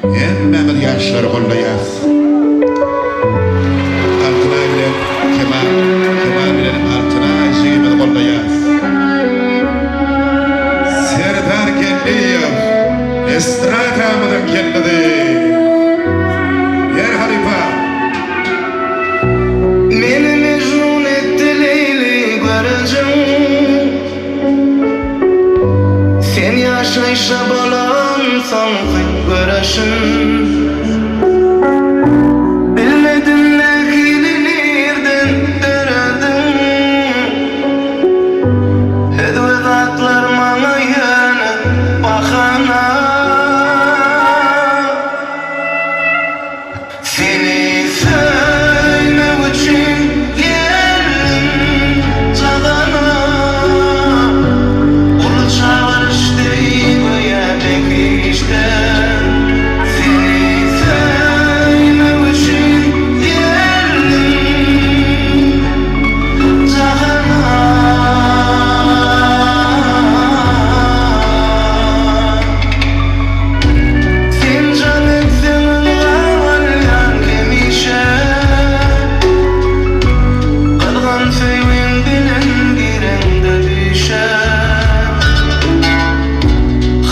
Hemmämiz ýaşlary goldaýas. Altynaý bilen Kemal, Kemal bilen Altynaý jigimizi goldaýas. Serdar Geldiýew, estradamyzyň ýyldyzy. Ber halypa. Meni mejnun etdi Leýli görejiň. Sen ýaşaýşa bolan soňky göreşim. Bilmedim nähili nirden dörediň. Özge zatlar maňa ýöne bahana. Seni söýmek üçin geldim jahana, Uly çagyryş deý göýä behişde. Seni söýmek üçin geldim jahana. Sen jan etseň ylgap alýan hemişe Gyzgyn söýgiň bilen gireňde düýşe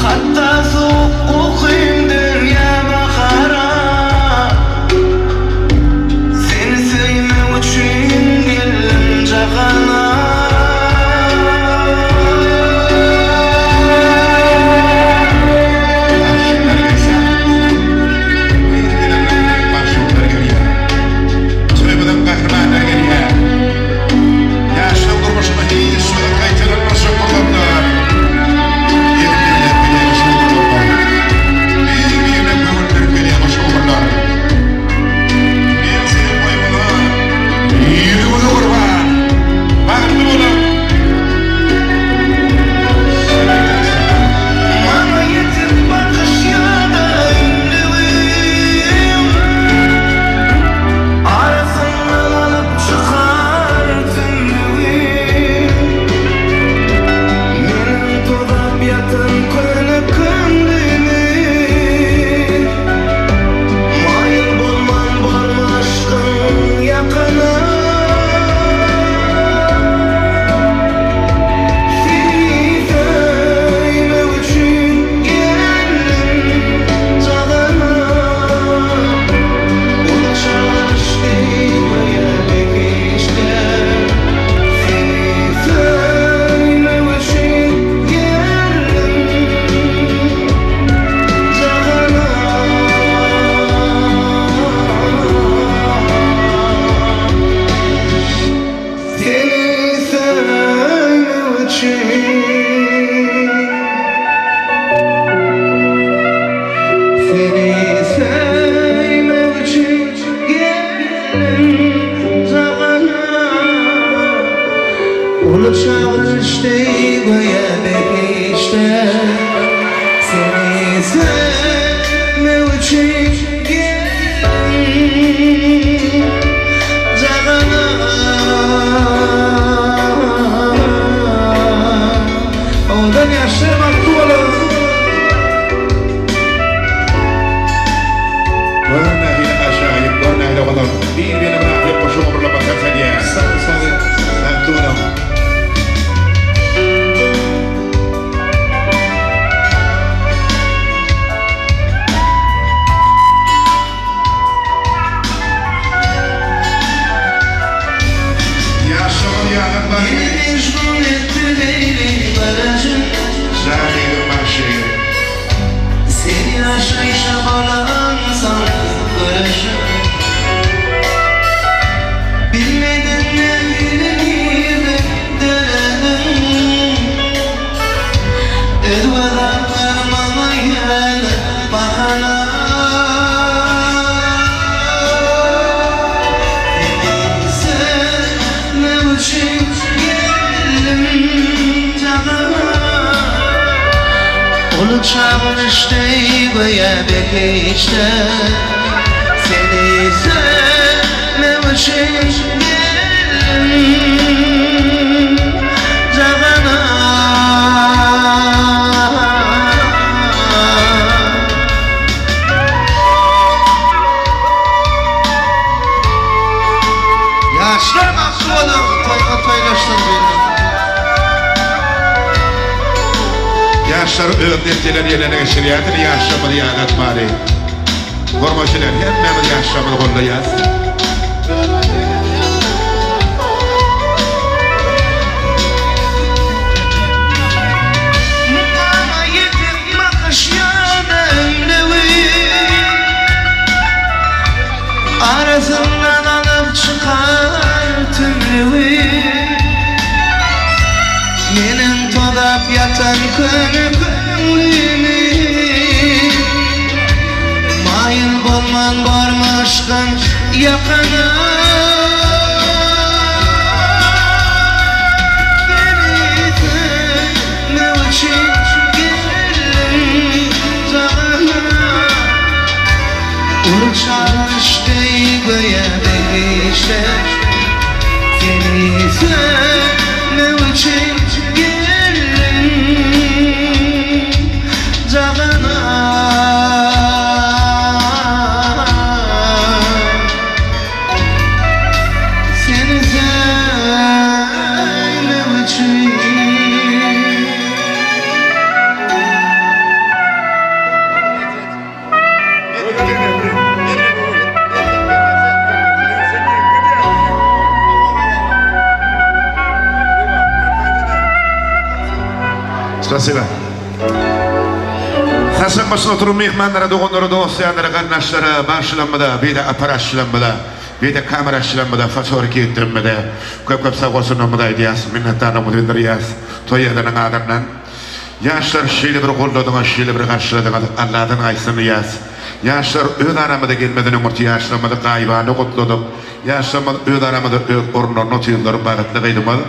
Hatda sowuk ukym dönýä bahara Seni söýmek üçin geldim jahana. Bagşylar gelse, bir-birine bagşylar gelýär. Toýumyzyň gahrymanlary gelýär. Ýaşlaň durmuşynda hiç wagt gaýtalanmajak pursatlar. Gelin-gelinler gelýär şu ugurlarda. Bir-birine göwün berip gelýär şu ugurlar. Men siziň toýuňyza ýüzüňize gurban. Bagtly boluň! Maňa ýetik bakyş ýa-da ümlügiň Arasyndan alyp çykar tümlügi Meniň tozap ýatan köne köňlümi Maýyl bolman bormy yşkyň ýakyna. Seni söýmek üçin geldim jahana. Uly çagyryşdy göýä behişde. Seni söýmek üçin geldim jahana. Seni söýmek üçin Seni söýmek üçin geldim jahana Uly çagyryş deý göýä behişde Seni söýmek üçin geldim jahana. Owadan ýaşlar bagtly boluň. Gör nähili ajaýyp, gör nähili owadan. Bir-birine mynasyp goşgy gurlama tans edýär. Sag sag. Bagtly boluň. Ýaşlygyň ýadyň barmy? Meni mejnun etdi Leýli garajyň. Jan ýigdim bagşy. Sen ýaşaýşa bolansoň göreşim. Bilmedim nähili nirde döredim. Özge zatlar maňa ýöne bahana. Seni söýmek üçin geldim jahana. Uly çagyryş deý göýä behişde. Seni söýmek üçin geldim jahana. Ýaşlar öz nesneleri ýerlerine geçirýärler, ýaşlarymyzy ýadatmaly. Hormat bilen hemmämiz ýaşlarymyzy goldaýas. Mukama ýetip bakyş ýa-da ümlewi Arasyndan alyp çykar tümlügi. Meniň tozap ýatan köne köňlümi Maýyl bolman barmaşdan ýakana Seni söýmek üçin geldim jahana Uçaryş deý göýä behişde Seni söýmek üçin geldim jahana. Seni söýmek üçin. Spasiba. Saçak başynda oturan myhmanlara, doganlara, dost-ýarlara, garyndaşlara, bagşylarymyza, beýle apparatçylarymyza, beýle kameraçylarymyza, fotorekeýtlerimize köp-köp sag bolsunlarymyzy aýdýas, minnetdarlygymyzy bildirýäs. Toý ýerleriniň adyndan. Ýaşlar şeýle bir goldadyňyz şeýle bir garşyladyňyz Alladan gaýtsyn diýýäs. Ýaşlar öz aramyza gelmeden öňürti ýaşlarymyzy gaýybana gutladyk. Ýaşlarymyz öz aramyzda öz orunlarynda otyrlar bagtly gyzymyz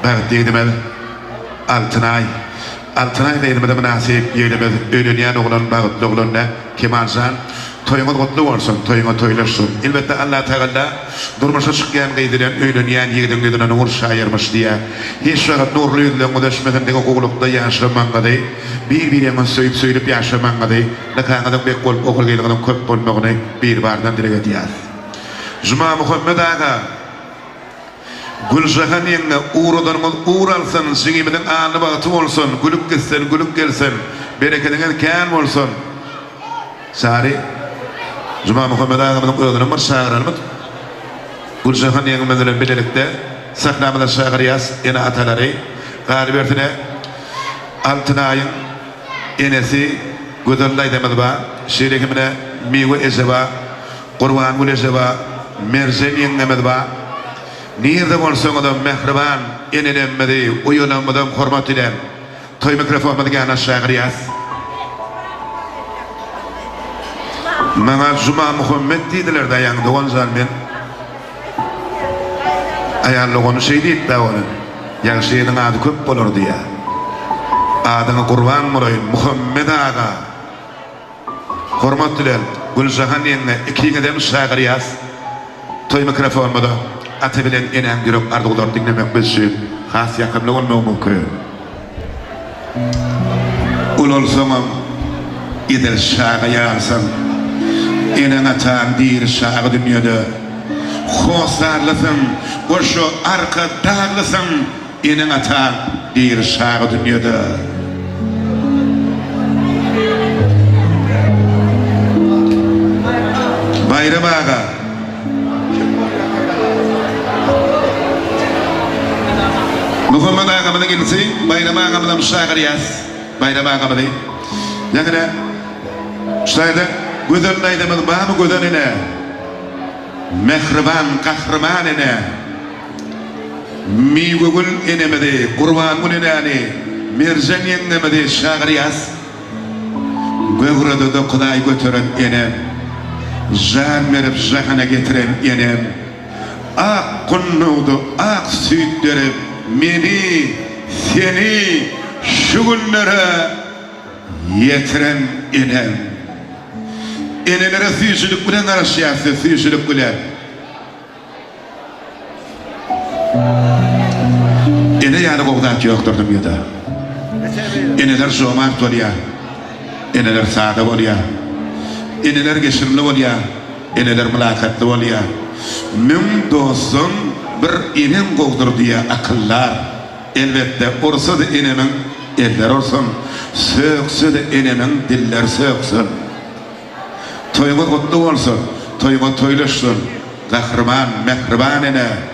bagtly ýigdimiz Altynaý Altynaý gyzymyza mynasyp ýigdimiz öýlenýän oglan bagtly oglan dä Kemaljan Toýuňyz gutly bolsun, toýuňa toýlaşsyn. Elbetde Allatagalla durmuşa çykýan gyz bilen öýlenýän ýigidiň ýüzüne nur çaýarmyş diýýär. Hiç wagt nurly ýüzleriňiz öçmesin diňe gowulykda ýaşamagyňyzy, bir biriňizi söýüp söýlüp ýaşamagyňyzy, nikaňyzyň bek bolup ogul gyzyňyzyň köp bolmagyny Biribardan dileg edýäris. Jumamuhammet aga. Güljahan ýeňňe ugradanyňyz ugur alsyn, jigimiziň alny bagty bolsun, gülüp gitsin, gülüp gelsin, berekediňiz kän bolsun. Sary, Jumamuhammet agamyzyň özünem bir çagyralmy? Güljahan ýeňňemiz bilen bilelikde sahnamyza çagyrýas ene-atalary. Galybersine Altynaýyň enesi Gözel daýzamyz bar, şeýle hem ine Miwe eje bar. Gurbangül eje bar, Merjen ýeňňemiz bar. Nirde bolsaňyzam mähriban enelemmizi, uýalarymyzam hormat bilen toý mikrofonymyzyň ýanyna çagyrýas. Maňa Jumamuhammet diýdiler-dä ýaňy doganjan men aýal dogany şeý diýip-dä ony Ýagşy ýigidiň ady köp bolar diýýä. Adyňa gurban bolaýyn Muhammet aga. Hormat bilen Güljahan ýeňňe ikiňizem çagyrýas toý mikrofonymyza ata bilen enäň ýürek arzuwlaryny diňlemek biz üçin has ýakymly bolmagy mümkin. Ulalsaňam edil çaga ýalysyň eneň ataň diri çaga dünýede hossarlysyň goşa arkadaglysyň Eneň-ataň diri çaga dünýede. Baýram aga. Muhammet agamyzyň inisi Baýram agamyzam çagyrýas. Baýram agamyzy. Ýaňy-da şu taýda Gözel daýzamyz barmy Gözel ene? Mähriban gahryman ene. Miwegül enemizi, Gurbangül enäni, Merjen ýeňňemizi çagyrýas. Göwrede dokuzaý göteren enem, Jan berip jahana getiren enem, Ak gundagda ak süýt berip, Meni, seni şu günlere ýetiren enem. Enelere süýjülik bilen garaşýas siz süýjülik bilen. Ene ýaly gowy zat ýokdur dünýede. Eneler jomart bolýar. Eneler sada bolýar. Eneler geçirimli bolýar. Eneler mylakatly bolýar. Müň dostdan bir eneň gowudyr diýýär akyldar. Elbetde, ursa-da enemiň. eller ursun, sökse-de enemiň dilleri söksün. Toýuňyz gutly bolsun, toýuňyz toýlaşsyn, Gahryman, mähriban ene!